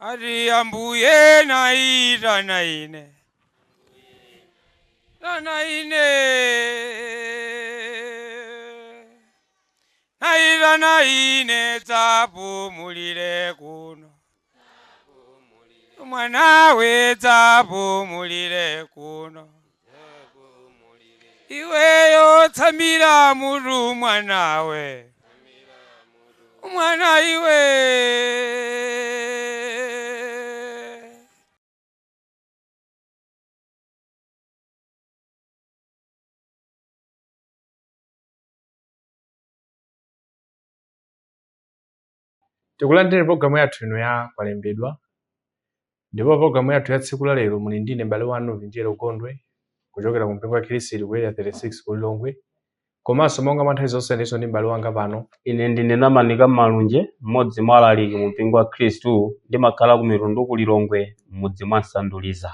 Ati Ambuye naitana ine, tana ine, naitana ine, dzapumulire kuno, mwanawe dzapumulire kuno, iweyo tsamira mutu mwanawe, mwana iwe. Tikulandire programu yathu ino ya Kwalembedwa, ndipo programu yathu ya tsiku la lero muli ndine m'bale wanu Vinjero Gondwe kuchokera ku mpingo wa Khristu ku Area 36 ku Lilongwe, komanso monga mwa nthawi zonse ndinso ndi m'bale wanga pano. Ine ndine Namanika Malunje, mmodzi mwa alaliki mu mpingo wa Khristu, ndimakhala ku Mitundu ku Lilongwe, m'mudzi mwa Nsanduliza.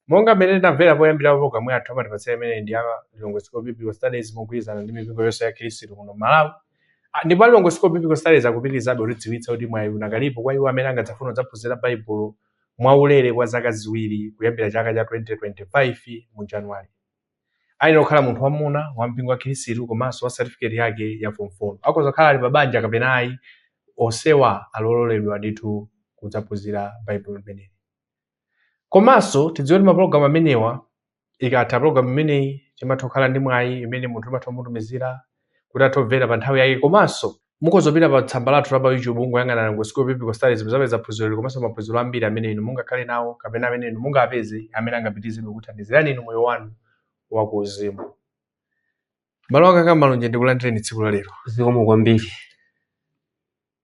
Monga mmene tinamvera poyambira programu yathu, amatipatsira imene ndi ya Lilongwe School of Biblical Studies mogwirizana ndi mipingo yonse ya Khristu kuno Malawi. Ndipo a Lilongwe School of Biblical Studies akupitirizabe kutidziwitsa kuti mwayi unakalipo kwa iwo amene angadzafuna kudzaphunzira Baibulo mwaulere kwa zaka 2 kuyambira chaka cha 2025 mu January. Ayenera kukhala munthu wamuna wa mpingo wa Khristu komanso wa certificate yake ya form 4. Akhoza kukhala ali pa banja kapena ayi, onsewa alololedwa ndithu kudzaphunzira Baibulo limeneli. Komanso tidziwe kuti mapulogalamu amenewa, ikatha pulogalamu imeneyi timatha kukhala ndi mwayi imene munthu timatha kumutumizira kuti athe kumvera pa nthawi yake. Komanso mukhoza kupita pa tsamba lathu la pa YouTube kungoyang'ana Lilongwe School of Biblical Studies, muzapeza phunziro komanso maphunziro ambiri amene inu mungakhale nawo kapena amene inu mungapeze amene angapitirize kuthandizirani inu moyo wanu wa kuuzimu. M'bale wanga Kamalunje, ndikulandireni tsiku la lero. Zikomo kwambiri.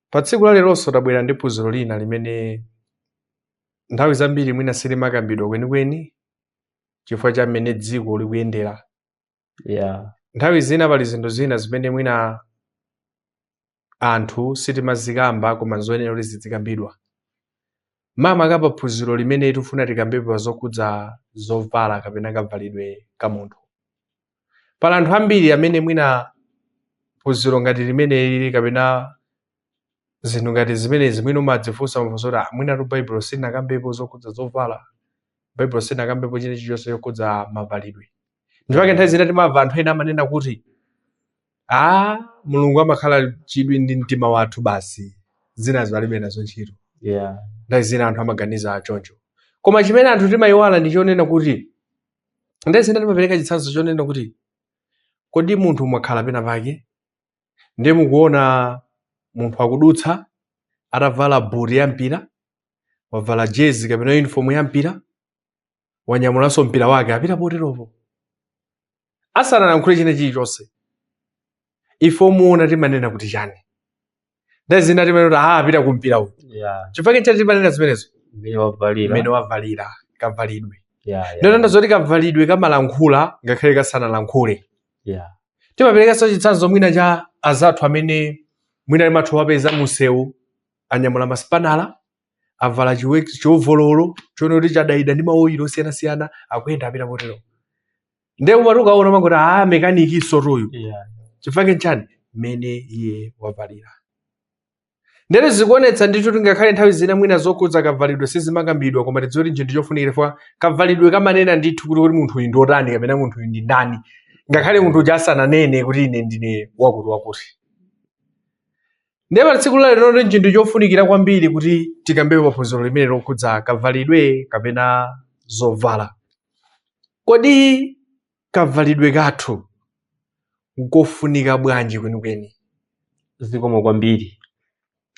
Pa tsiku la leronso tabwera ndi phunziro lina limene nthawi zambiri mwina silimakambidwa kwenikweni chifukwa cha mmene dziko likuyendera. Nthawi zina pali zinthu zina zimene mwina anthu sitimazikamba koma nzoyenera kuti zizikambidwa. Makamaka pa phunziro limene tifuna tikambepo pa zokhudza zovala kapena kavalidwe ka munthu. Pali anthu ambiri amene mwina phunziro ngati limene lili kapena zinthu ngati zimenezi mwina umadzifunsa mafunso kuti mwinatu Baibulo silinakambepo zokhudza zovala, Baibulo silinakambepo china chilichonse chokhudza mavalidwe. Ndipake nthawi zina timamva anthu ena amanena kuti Mulungu amakhala chidwi ndi mtima wathu basi, zinazo alibe nazo ntchito. Nthawi zina anthu amaganiza choncho. Koma chimene anthu timayiwala ndi chonena kuti nthawi zina timapereka chitsanzo chonena kuti kodi munthu mwakhala pena pake ndiye mukuona munthu akudutsa atavala buti ya mpira, wavala jezi kapena uniform ya mpira, wanyamulanso mpira wake apita poteropo asanalankhule china chilichonse. Ife omuona timanena kuti chani? Nthawi zina timanena kuti apita ku mpira uyu. Chifukwa chani timanena zimenezo? Mmene wavalira. Mmene wavalira, kavalidwe. Ndinonena zoti kavalidwe kamalankhula ngakhale kasanalankhule. Timaperekanso chitsanzo mwina cha azathu amene mwina timatha wapeza munsewu anyamula masipanala, avala chiovololo chone kuti chadayida ndi maoyilo osiyanasiyana, akuyenda apita potero. Ndiye umati ukaona umangoti mekaniki sotoyu. Chifukwa chani? Mmene iye wavalira. Ndere zikuonetsa ndithu kuti ngakhale nthawi zina mwina zokhudza kavalidwe sizimakambidwa, koma tidziwe kuti nchinthu chofunikira chifukwa kavalidwe kamanena ndithu kuti munthu uyu ndi otani kapena munthu uyu ndi ndani, ngakhale munthu uja asananene kuti ine ndine wakuti wakuti. Ndiye pa tsiku la lero ndi chinthu chofunikira kwambiri kuti tikambepo paphunziro limene lokhudza kavalidwe kapena zovala. Kodi kavalidwe kathu nkofunika bwanji kwenikweni? Zikomo kwambiri.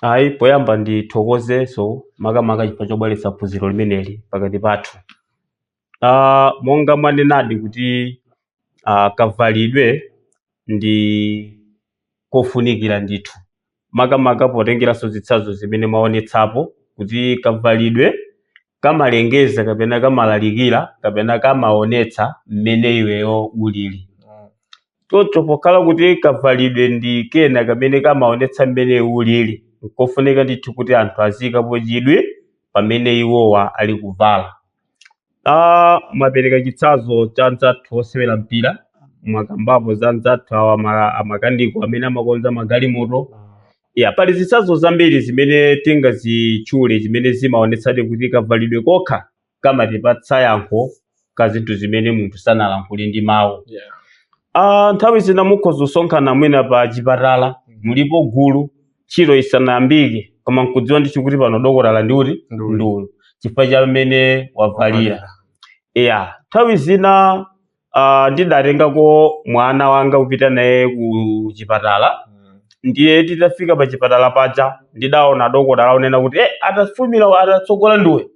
Ayi, poyamba ndithokozenso makamaka chifukwa chobweretsa phunziro limeneli pakati pathu. Monga mwanenadi kuti kavalidwe ndi kofunikira ndithu, makamaka potengeranso zitsanzo zimene mwaonetsapo kuti kavalidwe kamalengeza kapena kamalalikira kapena kamaonetsa mmene iweyo ulili. Choncho pokhala kuti kavalidwe ndi kena kamene kamaonetsa mmene ulili, nkofunika ndithu kuti anthu aziyikapo chidwi pamene iwowa ali kuvala. Mwapereka chitsanzo cha anzathu osewera mpira, mwakambapo za anzathu awa amakaniko amene amakonza magalimoto. Ya, pali zitsanzo zambiri zimene tingazitchule zimene zimaonetsadi kuti kavalidwe kokha kamatipatsa yankho ka zinthu zimene munthu sanalankhule ndi mawu. Nthawi zina mukhoza kusonkhana mwina pa chipatala, mulipo gulu, ntchito isanayambike, koma nkudziwa ndithu kuti pano dokotala ndiuti ndiuyu, chifukwa cha mmene wavalira. Ya, nthawi zina ndidatengako mwana wanga kupita naye ku chipatala. Ndiye titafika pa chipatala paja, ndidaona dokotala onena kuti atafumira atatsogola ndiwe.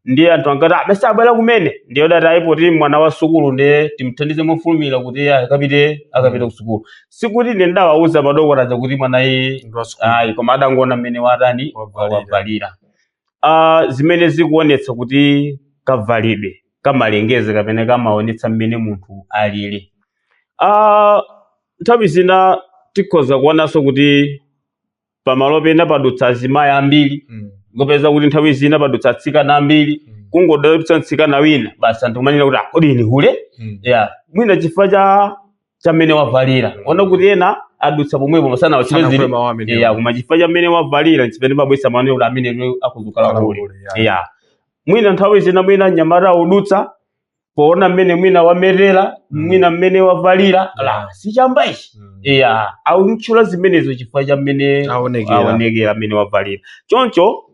Ndiye anthu ankati basi abwera kumene. Ndiye udati ayipoti mwana wa sukulu, ndiye timthandize mofulumira kuti akapite ku sukulu. Sikuti ine ndidawawuza madokotala kuti mwanayi ayi, koma adangoona mmene watani wavalira. Zimene zikuonetsa kuti kavalidwe kamalengeza kapena kamaonetsa mmene munthu alili. Nthawi zina tikhoza kuonanso kuti pamalo pena padutsa azimayi ambiri, ngopeza kuti nthawi zina padutsa atsikana ambiri, kungodutsa mtsikana wina basi anthu kumanena kuti kodi ni hule? Ya, mwina chifukwa cha mmene wavalira. Ona kuti ena adutsa pomwepo masana wachite zili. Ya, koma chifukwa cha mmene wavalira chimene mabwesa manena kuti amene akuzukala hule. Ya, mwina nthawi zina mwina mnyamata udutsa poona mmene mwina wamerera, mwina mmene wavalira, la sichamba ichi. Ya, auntchula zimenezo chifukwa cha mmene aonekera mmene wavalira. Choncho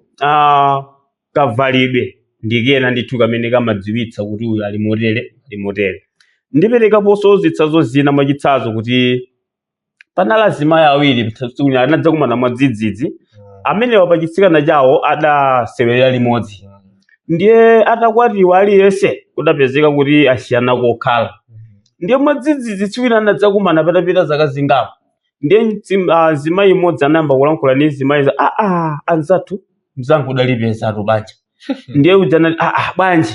kavalidwe ndikena ndithu kamene kamadziwitsa kuti uyu ali motere, ali motere. Ndiperekaponso zitsanzo zina mwachitsanzo kuti panali azimayi awiri anadzakumana mwadzidzidzi, amenewa pa chitsikana chawo adasewerera limodzi. Ndiye atakwatiwa aliyense kudapezeka kuti asiyana kokhala. Ndiye mwadzidzidzi tsiku lina anadzakumana patapita zaka zingapo. Ndiye mzimayi mmodzi anayamba kulankhula ndi mzimayi za anzathu mzangu udalipezatu banja. Ndiye uja anati bwanji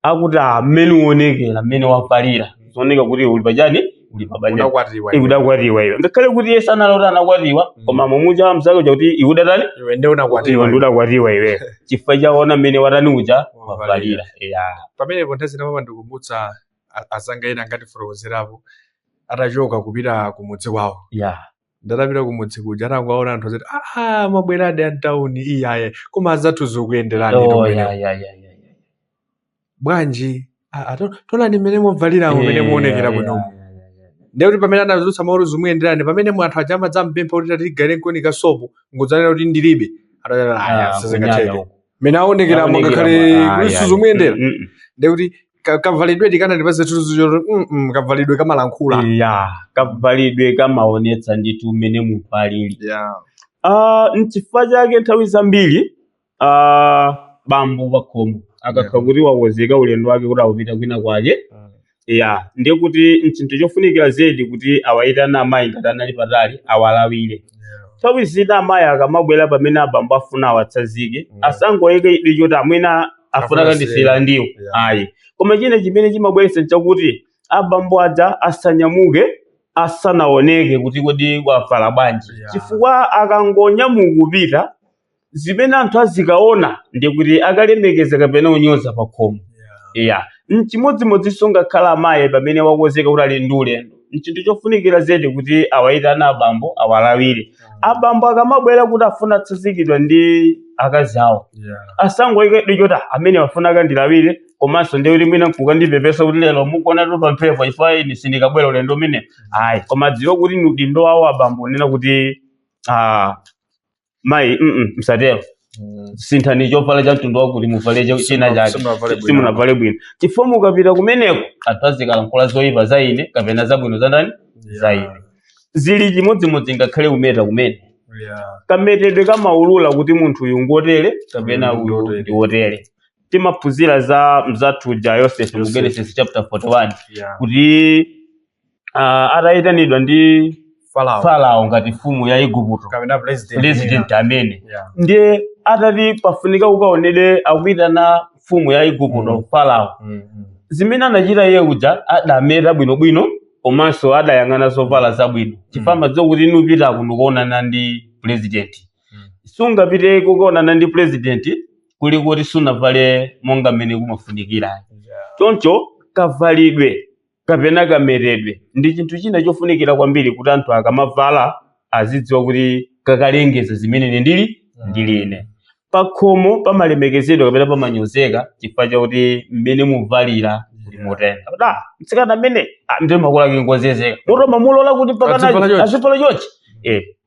akuti mmene uonekera mmene wavalira zooneka kuti uli pachani, uli pa banja, udakwatiwa iwe. Ngakhale kuti iye sanalota anakwatiwa, koma mumuja mzake uja kuti iwe udatani, iwe ndiye unakwatiwa, iwe ndiye udakwatiwa iwe, chifukwa chaona mmene watani uja wavalira. Pamenepo nthawi zina pamandikumbutsa azanga ena angatifotokozerapo atachoka kupita kumudzi kwawo. Ndatapita kumudzi kuja atangowaona anthu azati mabweradi a mtawuni iyaye, koma azathu zikuyenderani bwanji, tonani mmene muvaliramo mmene muonekera bwinomo. Ndiye kuti pamene anazutsa mawu zikuyenderani, pamene anthu aja amadzampempha kuti tatigayire nkoni kasopo, ngudzanena kuti ndilibe, atachata sizingatheke mmene aonekeramo ngakhale kuti sizimuyendera. Ndiye kuti kavalidwe tikanatipatsa chithunzi choti kavalidwe kamalankhula. Ya, kavalidwe kamaonetsa ndithu mmene munthu alili. Nchifukwa chake nthawi zambiri bambo pakhomo akakhala kuti wakonzeka ulendo wake kuti akupita kwina kwake, ya ndiye kuti nchinthu chofunikira zedi kuti awayitane amayi ngati anali patali awalawire. Nthawi zina amayi akamabwera pamene abambo afuna awatsanzike, asangoyike chidwi choti amwena afuna kandisiyira ndiwo, ayi. Koma china chimene chimabweretsa nchakuti abambo aja asanyamuke asanaoneke kuti kodi wavala bwanji, chifukwa akangonyamuka kupita zimene anthu azikaona ndi kuti akalemekeza kapena unyoza pa khomo. Ya, nchimodzimodzinso ngakhala amayi pamene wakonzeka kuti ali ndi ulendo, nchinthu chofunikira zedi kuti awayitane abambo awalawire. Abambo akamabwera kuti afuna atsanzikidwa ndi akazi awo, asangoyike chidwi choti amene afuna akandilawire, komanso ndiye kuti mwina nkukandipepesa kuti lero mukuona pa mphepo chifukwa ine sindikabwera ulendo umene ayi. Koma adziwe kuti ni udindo wawo abambo unena kuti mayi msatero, sinthani chovala cha mtundu wakuti muvale china chake, simunavale bwino, chifukwa mukapita kumeneko anthu azikalankhula zoyipa za ine kapena zabwino za ndani za ine. Zili chimodzimodzi ngakhale kumeta kumene, kametedwe kamaulula kuti munthu uyu ngotere kapena uyu ndi wotere. Timaphunzira za mzathu ja Yosefe mu Genesis chapter 41 kuti atayitanidwa ndi Farao ngati mfumu ya Igupto, president amene ndiye atati pafunika kukaonedwe akuyitana mfumu ya Igupto Farao. Zimene anachita iye uja adameta bwinobwino komanso adayang'ana zovala zabwino, chifukwa amadziwa kuti inu upita kuno kuonana ndi president. Sungapite kukaonana ndi president kuli kuti sunavale monga mmene kumafunikira. Choncho kavalidwe kapena kametedwe ndi chinthu china chofunikira kwambiri kuti anthu akamavala azidziwa kuti kakalengeza zimene ine ndili ndili ine. Pakhomo pamalemekezedwa kapena pamanyozeka chifukwa chakuti mmene muvalira kuli motenga. Da, mtsikana amene ndiye makolo ake ngozezeka. Motoma mulola kuti Azivala pakana chonchi. azivala chonchi.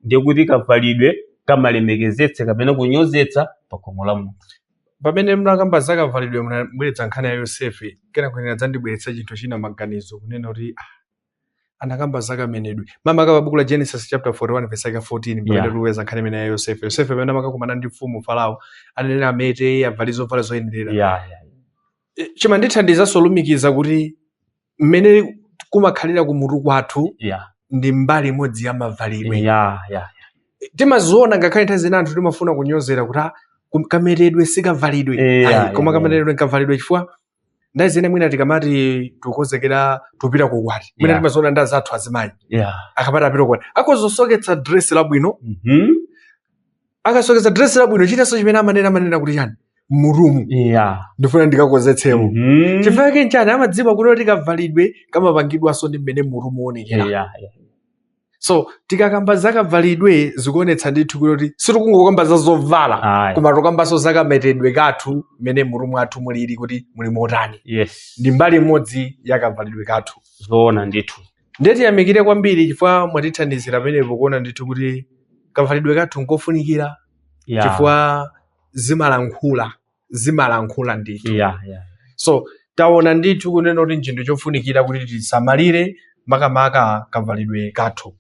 Ndiye kuti kavalidwe kamalemekezetsa kapena kunyozetsa pakhomo la munthu. Pamene mnakamba zakavalidwe munabweretsa nkhani ya Yosefe, kenako ine adzandibweretsa chinthu china maganizo kunena kuti anakamba zakamenedwe. Mama akapa buku la Genesis chapter 41 verse yake 14 pamene tikupeza nkhani imene ya Yosefe. Yosefe pamene amakakumana ndi mfumu Farao anenera amete avale zovala zoyenera. Chimandithandizanso lumikiza kuti mmene kumakhalira kumutu kwathu ndi mbali imodzi ya mavalidwe. Timaziona ngakhale nthawi zina anthu timafuna kunyozera kuti kametedwe sikavalidwe. Ayi, koma kametedwe nkavalidwe chifukwa nthawi zina mwina tikamati tikukonzekera tupita kukwati mwina timaziona ndi azathu azimayi akamati apita kukwati akozosoketsa dress labwino. Akasoketsa dress labwino chinanso chimene amanena kuti chani murumu ndifuna ndikakonzetsemo. Chifukwa chake nchani amadziwa kuti tikavalidwe kamapangidwanso ndi mmene murumu uonekera. So tikakamba zakavalidwe zikuonetsa ndithu kuti sitikungokamba za zovala koma tikambanso zakametedwe kathu mmene murumu athu mulili kuti muli motani. Ndi mbali imodzi yakavalidwe kathu. Zoona ndithu. Ndiye tiyamikire kwambiri chifukwa mwatithandizira pamenepo kuona ndithu kuti kavalidwe kathu nkofunikira chifukwa zimalankhula ndithu. So taona ndithu kunena kuti nchinthu chofunikira kuti tisamalire makamaka kavalidwe kathu.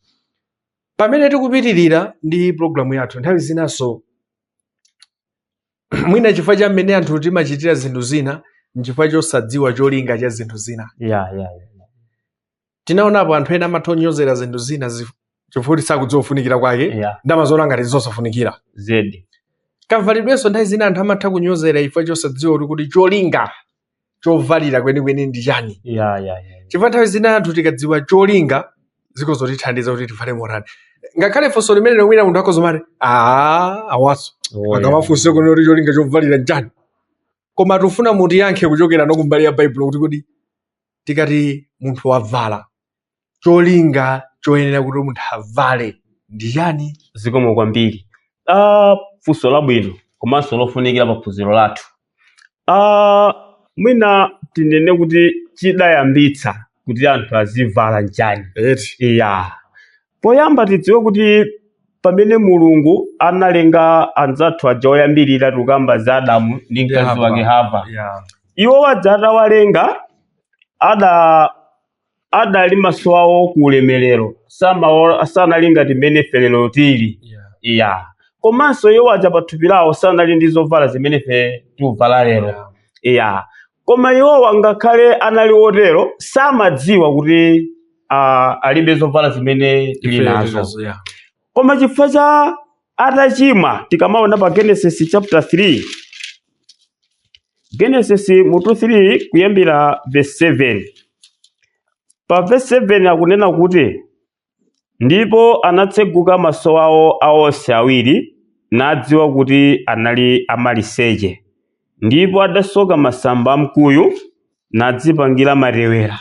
Pamene tikupitirira ndi programu yathu nthawi zinanso mwina chifukwa cha mmene anthu timachitira zinthu zina nchifukwa chosadziwa cholinga cha zinthu zina. Tinaonapo anthu ena amatha kunyozera zinthu zina chifukwa sakudziwa kufunikira kwake ndamazoona ngati zosafunikira. Zedi. Kavalidwenso nthawi zina anthu amatha kunyozera chifukwa chosadziwa kuti cholinga chovalira kwenikweni ndi chani. Chifukwa nthawi zina anthu tikadziwa cholinga zikozotithandiza kuti tivale motani. Ngakhale funso limene lomwina munthu akozomati awaso akamafunse kunena kuti cholinga chovalira nchani. Koma tifuna mutiyankhe kuchokera no kumbali ya Baibulo kuti tikati munthu wavala cholinga choyenera kuti munthu avale ndi chani. Zikomo kwambiri. Funso labwino komanso lofunikira pa phunziro lathu. Mwina tinene kuti chidayambitsa kuti anthu azivala nchani. Poyamba tidziwe kuti pamene Mulungu analenga anzathu aja oyambirira tukamba za Adamu ndi mkazi wake Hava. Iwo aja atawalenga adali maso awo ku ulemerero, sanali ngati mmene ife lero tili. Komanso iwo aja pa thupi lawo sanali ndi zovala zimene ife tikuvala lero. Koma iwowa ngakhale anali otero samadziwa kuti alibe zovala zimene tili nazo. Koma chifukwa cha atachimwa tikamaona pa Genesis chapter 3, Genesis mutu 3 kuyambira verse 7. Pa verse 7 akunena kuti ndipo anatseguka maso awo aonse awiri nadziwa kuti anali amaliseche, ndipo adasoka masamba amkuyu nadzipangira matewera.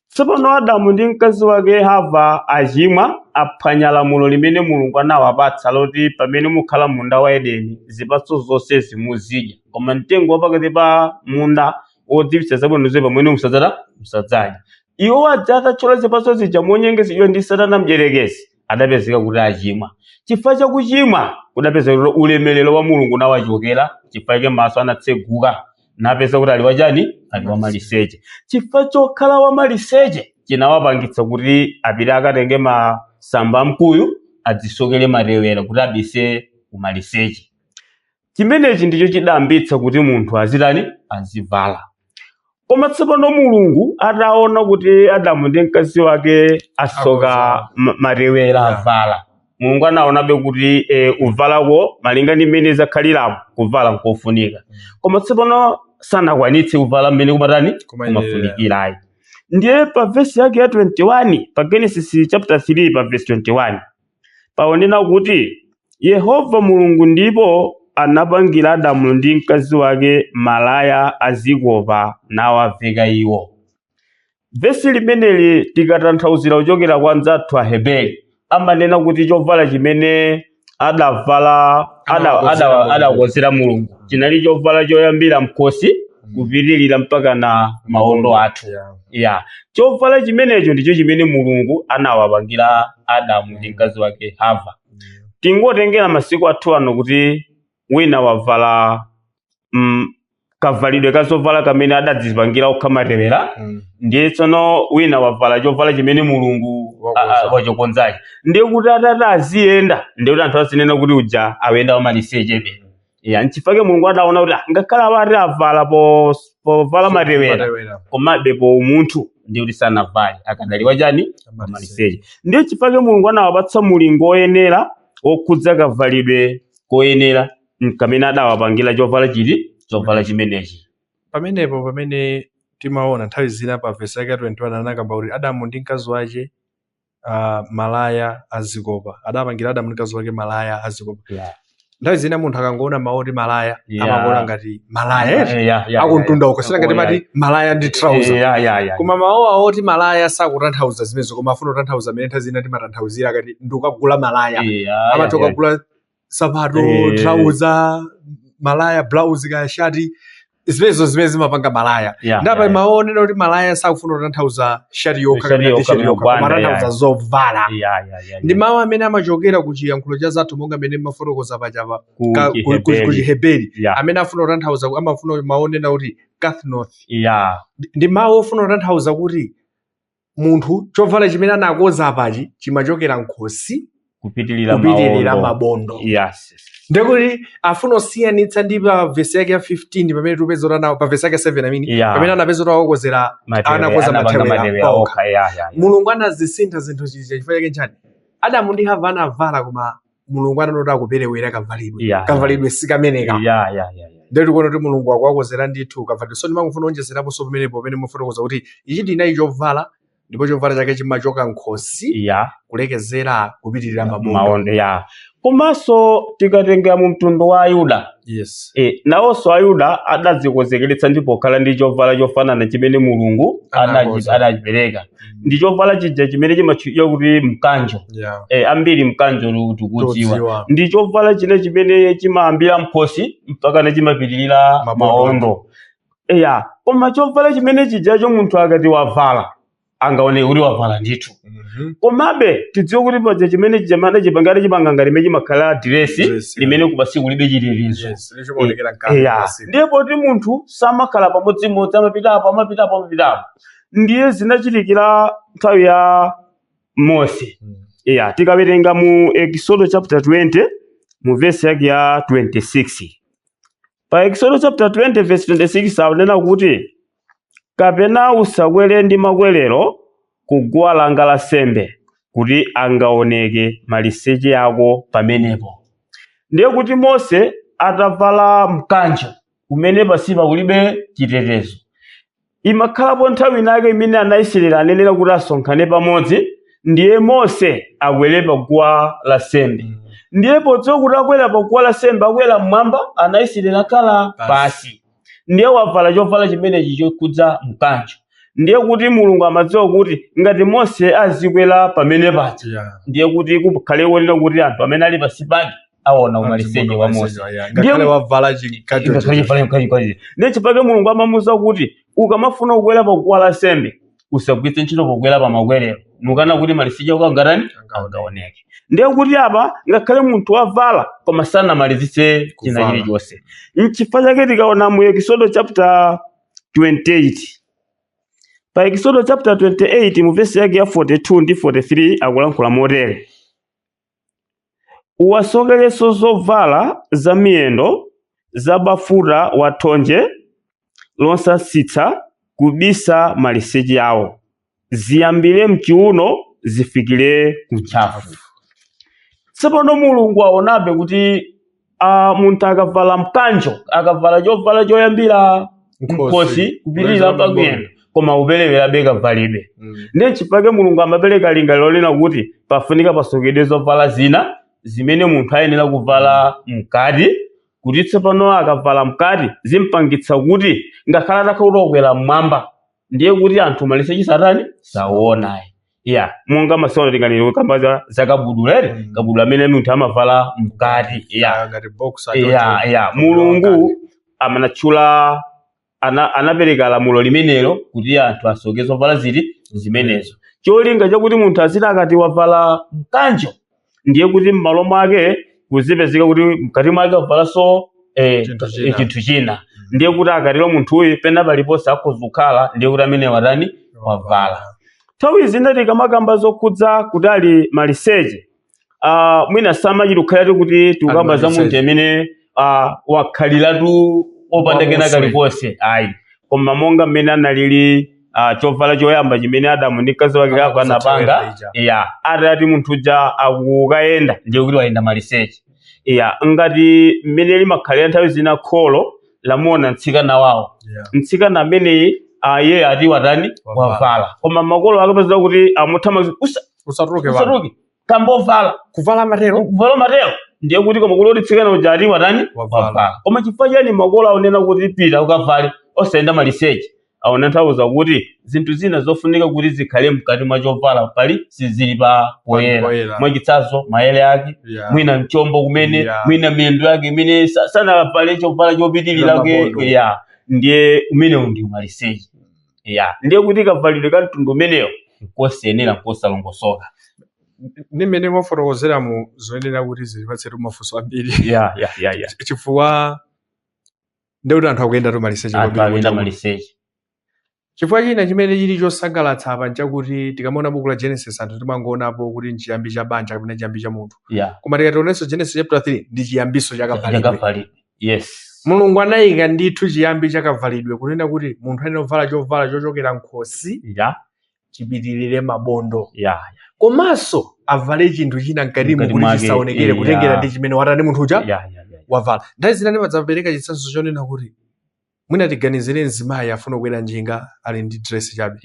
Tsopano Adamu ndi mkazi wake Hava achimwa, aphwanya lamulo limene Mulungu anawapatsa loti pamene mukhala munda wa Edeni zipatso zonse zimuzidya, koma mtengo wapakati pa munda wodziwitsa zabwino zoyipa pamene musadzadya. Iwo aja atathyola zipatso zija monyengezedwa ndi Satana mdierekezi, adapezeka kuti achimwa. Chifukwa chakuchimwa kudapezeka kuti ulemerero wa Mulungu unawachokera, chifukwa chake maso anatseguka napeza kuti ali wachani, ali wamaliseche. Chifukwa chokhala wamaliseche chinawapangitsa kuti apite akatenge masamba amkuyu adzisokere matewera kuti abise kumaliseche. Chimenechi ndicho chidayambitsa kuti munthu azitani, azivala. Koma tsopano Mulungu ataona kuti Adamu ndi mkazi wake asoka matewera avala, Mulungu anaonabe kuti uvalako malinga ndi mmene zakhalirapo kuvala nkofunika. Koma tsopano sanakwanitse kuvala mmene kumatani kumafunikirayi. Ndiye pa verse yake ya 21 pa Genesis chapter 3 pa verse 21 paonena kuti Yehova Mulungu ndipo anapangira Adamu ndi mkazi wake malaya azikopa nawaveka iwo. Vesi limeneli tikatanthauzira kuchokera kwa anzathu Aheberi, Amanena kuti chovala chimene adavala Anawakonzera Mulungu. Adakonzera Mulungu chinali chovala choyambira mkhosi kupitirira mpaka na mawondo athu. Ya, chovala chimenecho ndicho chimene Mulungu anawapangira Adamu ndi mkazi wake Hava. Tingotengera masiku athu ano kuti wina wavala kavalidwe kazovala kamene adadzipangira okha matewera, ndiye tsono wina wavala chovala chimene Mulungu Wakonza. Wachokonzachi, ndiye kuti atati aziyenda, ndiye kuti anthu azinena kuti uja awenda wamalisechebe. Ya, nchifukwa Mulungu adaona kuti ngakhale awati avala povala matewera, Matewera. komabe po umunthu ndiye kuti sanavale, akadaliwa chani? Maliseche. Ndiye chifukwa Mulungu anawapatsa mulingo woyenera wokhudza kavalidwe koyenera kamene adawapangira chovala chiti, chovala chimenechi. Pamenepo pamene timaona nthawi zina pa vesi yake ya 21 anakamba kuti Adamu ndi mkazi wake malaya azikopa, adapangira Adamu ndi mkazi wake malaya azikopa. Nthawi zina munthu akangoona mawu oti malaya, amangoona ngati malaya eti akumtunda uko, sina ngati mati malaya ndi trouser. Koma mawu awo oti malaya sakutanthauza zimenezo, koma afuna kutanthauza amene nthawi zina timatanthauzira akati ndikukagula malaya, amati ukagula sapato, trouser, malaya, blouse kaya shati, zimenezo zimene zimapanga malaya. Ndapa mawu onena kuti malaya sakufuna kutanthauza shati yokha Shati kapena yokha, t-shirt yokha, koma gwanda, atanthauza zovala. Ndi mawu amene amachokera ku chiyankhulo cha zathu monga amene mafotokoza pachapa Ku ku Chiheberi. Chiheberi, amene afuna kutanthauza, amafuna mawu onena kuti kathnoth. Ndi mawu ofuna kutanthauza kuti munthu chovala chimene anakonza apachi chimachokera nkhosi kupitilira kupitirira mawondo. Mabondo. Ndekuti afuna osiyanitsa ndi pa vesi yake ya 15 pamene tipeza kuti pa vesi yake 7 amini, pamene anapeza kuti awakozera anakonza anapanga matewera matewera paokha. okha. Ya. Mulungu anazisintha zinthu zija. Chifukwa chake nchani? Adamu ndi Hava anavala, koma Mulungu ananoti akuperewera kavalidwe. Kavalidwe sikameneka. Ndiye tikuona kuti Mulungu akuwakozera ndithu kavalidwe. So ndimangofuna kuonjezeraponso pamenepo pamene mufotokoza kuti ichi ndinayi chovala, ndipo chovala chake chimachoka nkhosi kulekezera kupitirira mabondo. Maondo, ya. Komanso tikatenga mu mtundu wa Ayuda, nawonso Ayuda adadzikonzekeretsa ndipo kukhala ndi chovala chofanana chimene Mulungu Anakonza. adachipereka, ndi chovala chija chimene chimatchulidwa kuti mkanjo. Ambiri mkanjo tikudziwa. Todziwa. Ndi chovala chine chimene chimayambira mkhosi mpaka chimapitirira Mabondo. maondo. Eya, koma chovala chimene chijacho munthu akati wavala angaoneke kuti wavala ndithu. Komabe tidziwe kuti paja chimene chimene chipangati chipanga ngati limene chimakhala diresi Dress, limene kupasi kulibe chitetezo. Yes, lichomaonekera mkati Eya, basi. ndiye poti munthu samakhala pamodzimodzi, amapitapo, amapitapo, amapitapo. Ndiye zinachitikira nthawi ya Mose. Iya, tikawerenga mu Exodo chapter 20 mu verse yake ya 26, pa Exodo chapter 20 verse 26 akunena kuti, "Kapena usakwere ndi makwerero ku guwa langa la sembe, kuti angaoneke maliseche ako pamenepo." Ndiye kuti Mose atavala mkanjo umene pasipa kulibe chitetezo, imakhalapo nthawi inake imene anaisraeli anenera kuti asonkhane pamodzi, ndiye Mose akwere pa guwa la sembe. Ndiye podziwa kuti akwera pa guwa la sembe, akwera mmwamba, anaisraeli akhala Pasi. pasi, ndiye wavala chovala chimenechi chokhudza mkanjo. Ndiye kuti Mulungu amadziwa kuti ngati Mose azikwera pamene paja, ndiye kuti kukhale kuonera kuti anthu amene ali pasi pake aona umaliseche wa Mose. Ngakhale wavala chikacho. Ndiye chipake Mulungu amamuwuza kuti ukamafuna kukwera pa guwa la sembe usagwiritse ntchito pokwera pa makwerero, nukana kuti maliseche ako angatani? Angaoneke. Ndiye kuti apa ngakhale munthu wavala koma sanamalizitse china Kuvala. chilichonse. Nchifukwa chake tikaona mu Exodo chapter 28, pa Exodo chapter 28 mu vesi yake ya 42 ndi 43 akulankhula motere: "Uwasokerenso zovala za miyendo za bafuta wa thonje losansitsa kubisa maliseche awo, ziyambire mchiuno zifikire kuntchafu." Tsopano Mulungu aonabe kuti munthu akavala mkanjo, akavala chovala choyambira mkhosi kupitirira pakuyenda, koma uperewerabe kavalidwe. Ndiye chifukwa Mulungu amapereka lingaliro lina kuti pafunika pasokedwe zovala zina zimene munthu ayenera kuvala mkati, kuti tsopano akavala mkati zimpangitsa kuti ngakhale atakhala kuti wakwera mmwamba, ndiye kuti anthu maliseche satani saona. Ya, monga masono tinganene kamba za kabudula ere, kabudula amene munthu amavala mkati. Ya. Ngati boxer. Ya, Mulungu amanatchula anapereka lamulo limenelo kuti anthu asoke zovala ziti zimenezo, cholinga chakuti munthu aziti akati wavala mkanjo, ndiye kuti m'malo mwake kuzipezeka kuti mkati mwake wavalanso Chinthu china. Chinthu china. Ndiye kuti akatero munthuyu pena paliponse akhoza kukhala, ndiye kuti amene watani, wavala. Nthawi zina tikamakamba zokhudza kuti ali maliseche, mwina samachita kukhalatu kuti tikukamba za munthu maliseche. amene wakhaliratu opanda kena Wamuswe. kalikonse, ayi, koma monga mmene analili chovala choyamba chimene Adamu ndi mkazi wake Adamu anapanga. ija. Ya, atati munthu uja akukayenda, ndiye kuti wayenda maliseche. Ya, ngati mmene limakhalira nthawi zina kholo lamuona mtsikana wawo, mtsikana ameneyi aye ati watani, Wavala. wavala, koma makolo akapeza kuti amuthamangitsa, Usatuluke vana. Usatuluke, kambovala. Kuvala matero. Kuvala matero, ndiye kuti koma kuti mtsikana uja ati watani, Wavala. wavala. Koma chifukwa chani makolo aonena kuti pita ukavale osayenda maliseche? Aona nthawi kuti zinthu zina zofunika kuti zikhale mkati mwa chovala pali sizili pa poyera. Poyera. Mwachitsanzo maere ake, mwina mchombo kumene, mwina miyendo yake imene sanavale chovala chopitirira ke. Mabondo. Ya, ndiye umenewu ndi umaliseche. Ya, ndiye kuti kavalidwe ka mtundu umenewo nkosayenera, nkosalongosoka. Ndi mmene mwafotokozeramu zoyenera kuti zilipatsetu mafunso ambiri. Ya. Chifukwa ndekuti anthu akuyenda maliseche Anthu kwambiri akuyenda kunja. maliseche. Chifukwa china chimene chili chosangalatsa apa nchakuti tikamaona buku la Genesis, anthu timangoonapo kuti nchiyambi cha banja kapena chiyambi cha munthu, koma tikationenso Genesis chapter 3 ndi chiyambiso cha kavalidwe. Chakavalidwe, yes. Mulungu anayika ndithu chiyambi cha kavalidwe kunena kuti munthu ayenera kuvala chovala chochokera nkhosi chipitirire mabondo, komanso avale chinthu china mkatimo Mkati kuti mwake, chisaonekere, kutengera ndi chimene watani munthu uja wavala. Nthawi zina ndimadzapereka chitsanzo chonena kuti mwina tiganizire mzimayi afuna kukwera njinga, ali ndi dress chabe.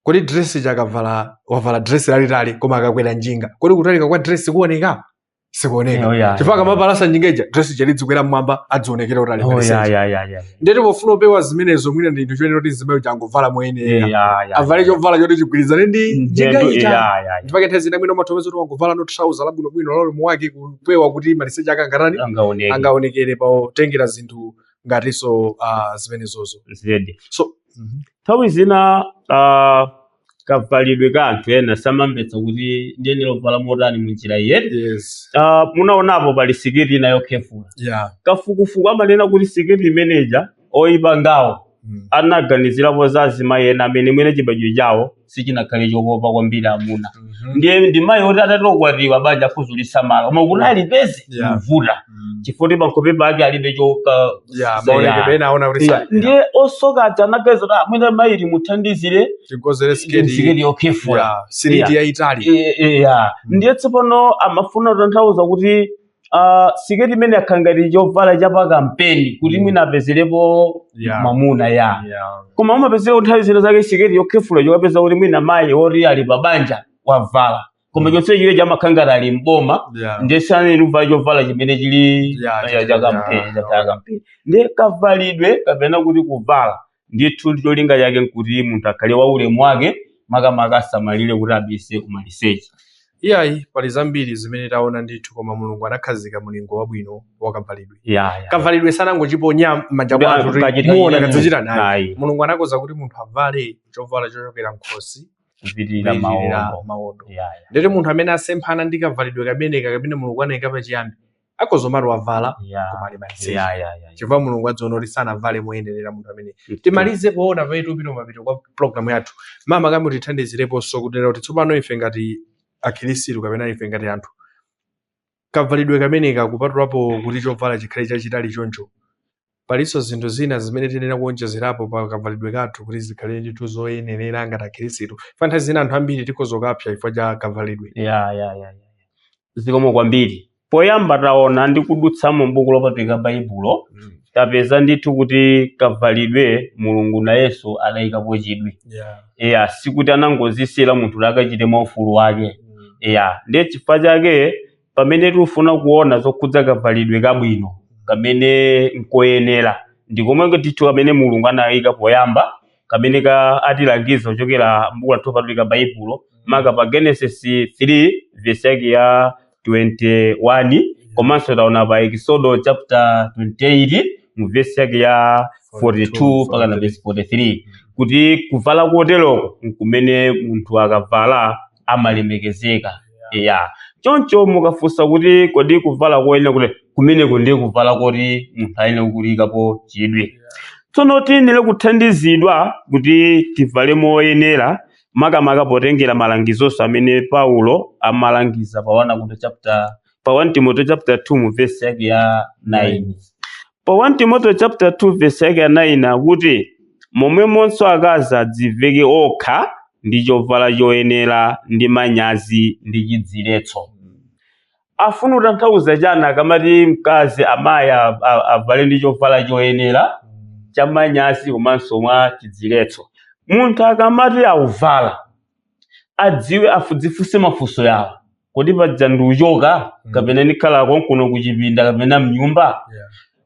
Kodi dress chakavala, wavala dress lalitali, koma akakwera njinga, kodi kutalika kwa dress kuoneka? Sikuoneka. Oh, yeah, Chifukwa akamapalasa njinga ija, dress chalidzikwera mmwamba, adzionekera kuti ali Oh, maliseche. ya. Ndeti pofuna upewa zimenezo, mwina ndi chinthu choyenera kuti mzimayi uja angovala moyenera, avale chovala choti chigwirizane ndi njinga ija. Ndipake nthawi zina mwina umathokoza kuti wangovala no trouser labwinobwino la ulemu wake, kupewa kuti maliseche ake angatani, Angaoneke. Angaonekere potengera zinthu ngatinso zimenezozo. Zedi. So Nthawi zina kavalidwe ka anthu ena samamvetsa kuti ndiyenera kuvala motani munjira iyeri. Yes. Munaonapo pali siketi ina yokhefula. Kafukufuku amanena kuti siketi imeneja oyipangawo anaganizirapo za azimayi ena amene mwene chibadwidwe chawo sichinakhale chokopa kwambiri amuna. Ndiye ndi mayi oti atatokwatiwa banja akhuzulisamala, koma kuti alipeze kuvuta, chifukwa kuti pankhope pake alibe choka. Yeah, maonekedwe ena aona kuti Ndiye osoka aja anaganiza kuti mwina mayi timuthandizire tikozere siketi siketi yokhefula. Yeah, siliti yayitali. Ya, ndiye tsopano amafuna kutanthauza kuti siketi imene akhala ngati chovala cha pa kampeni kuti mwina apezerepo mwamuna, ya. Koma umapezeka kuti nthawi zina zake siketi yokhefula chokapeza kuti mwina mayi oti ali pa banja wavala, koma chonse chile chamakhala ngati ali mboma. Ndiye sanene kuvala chovala chimene chili cha kampeni, cha kampeni. Ndiye kavalidwe kapena kuti kuvala ndithu cholinga chake nkuti munthu akhale wa ulemu wake, makamaka asamalire kuti abise umaliseche. Iyayi, pali zambiri zimene taona ndithu, koma Mulungu anakhazika mulingo wabwino wa kavalidwe. Ya. Kavalidwe sanangochiponya m'manja mwa anthu kuti Kachita muona chiyani? kadzichita naye. Nayi. Mulungu anakonza kuti munthu avale chovala chochokera nkhosi kupitirira kupitirira maondo. Mawondo. Ya. Ndeti munthu amene asemphana ndi kavalidwe kameneka kamene Mulungu anayika pachiyambi, akozomati wavala koma ali maliseche, Ya. chifukwa Mulungu adziona kuti sanavale moyenerera munthu amene. Timalize poona pamene tupita mapito kwa programu yathu, mama kamwe tithandizireponso kunena kuti tsopano ife ngati akhirisitu kapena ife ngati anthu, kavalidwe kameneka, kupatulapo kuti chovala chikhale chachitali choncho, palinso zinthu zina zimene tiyenera kuonjezerapo pa kavalidwe kathu kuti zikhale ndithu zoyenerera ngati akhirisitu? Fa nthawi zina anthu ambiri tikhoza kupsa chifukwa cha kavalidwe. Ya. Zikomo kwambiri. Poyamba taona ndi kudutsamo m'buku lopatulika Baibulo, tapeza ndithu kuti kavalidwe Mulungu nayenso adayikapo chidwi. Ya, sikuti anangozisiyira munthu kuti akachite mwaufulu wake. Ya, ndiye chifukwa chake pamene tikufuna kuona zokhudza kavalidwe kabwino kamene nkoyenera, ndikomwe ndithu kamene Mulungu anayika poyamba. kamene ka atilangiza kuchokera m'buku lathu lopatulika Baibulo, maka pa Genesis 3 verse yake ya 21, komanso taona pa Exodo chapter 28 mu verse yake ya 42 mpaka na verse 43, kuti kuvala koteroko nkumene munthu akavala amalemekezeka. Ya, choncho mukafunsa kuti kodi kuvala koyenera kuti kumeneko ndiye kuvala koti munthu ayenera kulikapo chidwi. Tsono tiyenera kuthandizidwa kuti tivale moyenera, makamaka potengera malangizonso amene Paulo amalangiza pa 1 Korinto chapter pa 1 Timoteo chapter 2 mu verse yake ya 9. Pa 1 Timoteo chapter 2 verse yake ya 9 akuti, momwemonso akazi adziveke okha ndi chovala choyenera ndi manyazi ndi chidziletso. Afuna kutanthauza chani akamati mkazi amayi avale ndi chovala choyenera cha manyazi komanso mwa chidziletso? Munthu akamati auvala adziwe, afudzifunse mafunso yawo: kodi paja ndiuchoka kapena ndikhala konkuno kuchipinda kapena mnyumba?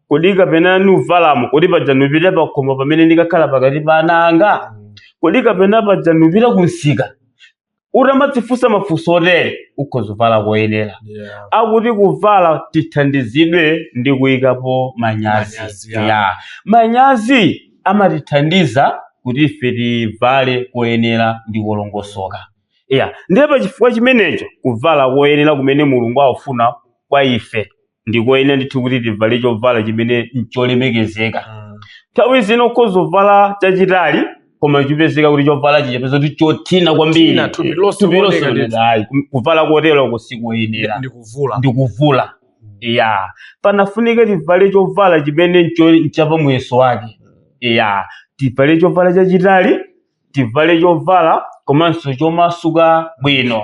Kodi kapena ndiuvalamo, kodi paja ndipita pakhomo pamene ndikakhala pakati pa ana anga? Kodi kapena paja ndipita kunsika? Utamadzifunsa mafunso otere, ukhoza kuvala koyenera. Akuti kuvala tithandizidwe ndi kuyikapo manyazi. Manyazi, ya. Ya, manyazi amatithandiza kuti ife tivale koyenera ndi kolongosoka. Ya, ndiye pachifukwa chimenecho kuvala koyenera kumene Mulungu akufuna kwa ife ndi koyenera ndithu kuti tivale chovala chimene ncholemekezeka. Nthawi zino ukhoza kuvala chachitali, koma chipezeka kuti chovala chichapeza kuti chothina kwambiri. Chothina, thupi lonse Thupi lonse kuoneka ndithu. ayi, kuvala kotero sikoyenera. Ndikuvula. Ndikuvula. Ya, panafunika tivale chovala chimene nchapa muyeso wake. Ya, tivale chovala chachitali, tivale chovala komanso chomasuka bwino,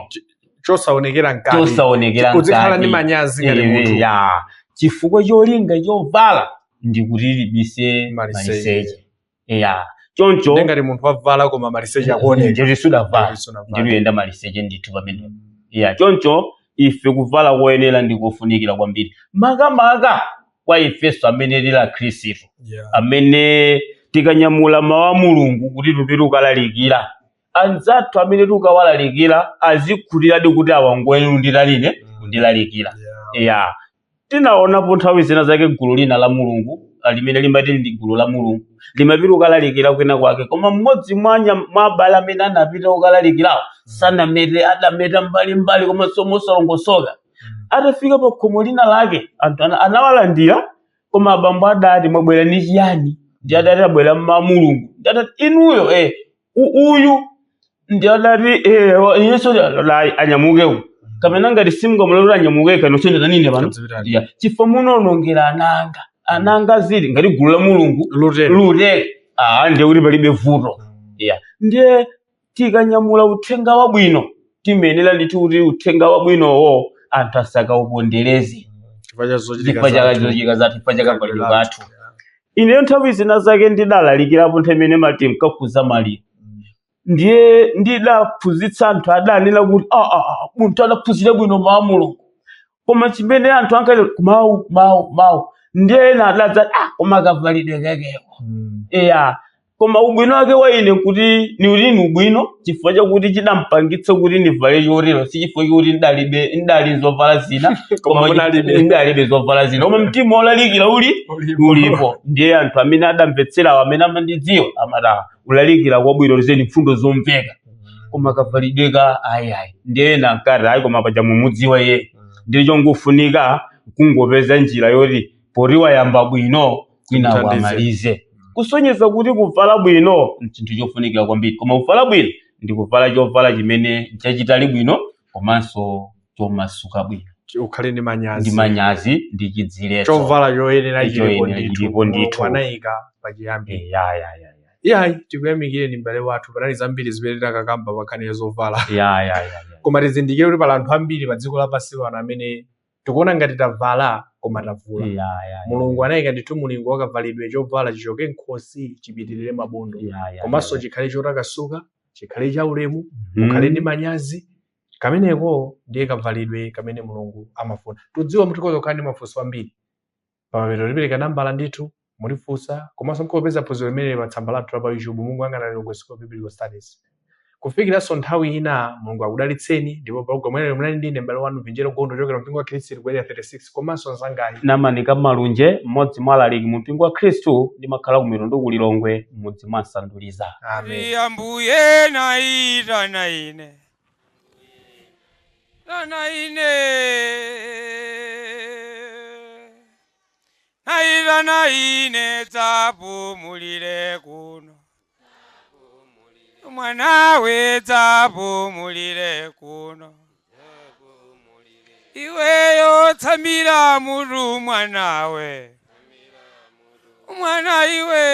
chosaonekera mkati, chosaonekera uzikhala mkati. ndi manyazi ngati munthu. Ya, chifukwa cholinga chovala ndikuti libise maliseche. Maliseche. Ya, choncho Ndi ngati munthu wavala koma maliseche akuoneka, ndikuti sudavala, Ndikuti sudavala. ndikuyenda maliseche ndithu pamenepo. Ya, choncho ife kuvala koyenera ndikofunikira kwambiri, makamaka kwa ifenso amene tili akhristu, amene tikanyamula mawu a Mulungu kuti tupite ukalalikira anzathu, amene tikawalalikira azikhutiradi kuti awangoyenera kundilalike, kundilalikira. Ya, tinaonapo nthawi zina zake gulu lina la Mulungu limene limati ndi gulu la Mulungu limapita ukalalikira kwina kwake, koma mmodzi mwa abale amene anapita ukalalikirawo sanamete, adameta mbalimbali komanso mosalongosoka. Atafika pa khomo lina lake, anthu anawalandira, koma abambo adati, "Mwabwera ndi chiyani?" Ndi adati, "Abwera mma Mulungu." Ndi adati, "Inuyo uyu?" Ndi adati, "Inenso anyamukewo, kapena ngati simungamulole anyamuke, kanonso nditanine pano." Ya, chifukwa munonongera ananga, ananga zili ngati gulu la Mulungu lutero lutere, ndiye kuti palibe vuto. Ya, ndiye tikanyamula uthenga wabwino timayenera ndithu kuti uthenga wabwinowo anthu asakaupondereze chifukwa cha zochitika chifukwa cha zathu. zochitika zathu, chifukwa cha kavalidwe kathu. Ineyo nthawi zina zake ndidalalikirapo nthawi imene mati mkakhuza maliro, ndiye ndidaphunzitsa anthu, adanena kuti munthu adaphunzira bwino mawu a Mulungu, koma chimene anthu ankati mawu mawu mawu, ndiye ena adadzati, "Koma kavalidwe kakeko." Eya, koma ubwino wake wa ine kuti ni ni ubwino chifukwa chakuti chidampangitsa kuti ndivale chotero si chifukwa chakuti ndalibe, ndali zovala zina. Koma munalibe. Ndalibe zovala zina, koma mtima wolalikira uli ulipo. Ndiye anthu amene adamvetserawo, amene amandidziwa, amati, "Ulalikira kwabwino, lizeni mfundo zomveka, koma kavalidwe ka ayi ayi." Ndiye ena ankati, "Ayi, koma paja mumudziwa iye, ndiye chongofunika kungopeza njira yoti poti wayamba bwino kwina Timuthandize. amalize." Kusonyeza kuti kuvala bwino nchinthu chofunikira kwambiri, koma kuvala bwino ndi kuvala chovala chimene chachitali bwino komanso chomasuka bwino, ukhale ndi manyazi, ndi manyazi ndi chidziletso. Chovala choyenera chilipo Choyenera ndithu. chilipo ndithu. Mulungu anayika pachiyambi. Ya. Iyayi, tikuyamikireni m'bale wathu. Panali zambiri zimene takakamba pa nkhani ya zovala, Ya. koma tizindikire kuti pali anthu ambiri pa dziko lapansi pano amene tikuona ngati tavala koma tavula. Ya. Mulungu anayika ndithu mulingo wakavalidwe: chovala chichoke nkhosi chipitirire mabondo, Ya, komanso ya. chikhale chotakasuka, chikhale chaulemu, ukhale ndi manyazi. Kameneko ndiye kavalidwe kamene Mulungu amafuna. Tudziwa mutikhoza kukhala ndi mafunso ambiri. Pamapeto tipereka nambala ndithu. Mutifunsa komanso mukupeza phunziro limene pa tsamba lathu la pa YouTube, Mungu Angana Lilongwe School of Biblical Studies. Kufikiranso nthawi ina, Mulungu akudalitseni. Ndipo programu imeneyo munali ndine m'bale wanu Vinjero Gondo kuchokera mpingo wa Khristu ku Area 36, komanso mnzangayi Namanika Malunje, mmodzi mwa alaliki mu mpingo wa Khristu. Ndimakhala ku Mitundu ku Lilongwe, m'mudzi mwa Nsanduliza. Amen. Ambuye naitana ine, tana ine, naitana ine, dzapumulire kuno mwanawe, dzapumulire kuno iweyo, tsamira mutu mwanawe, mwana iwe.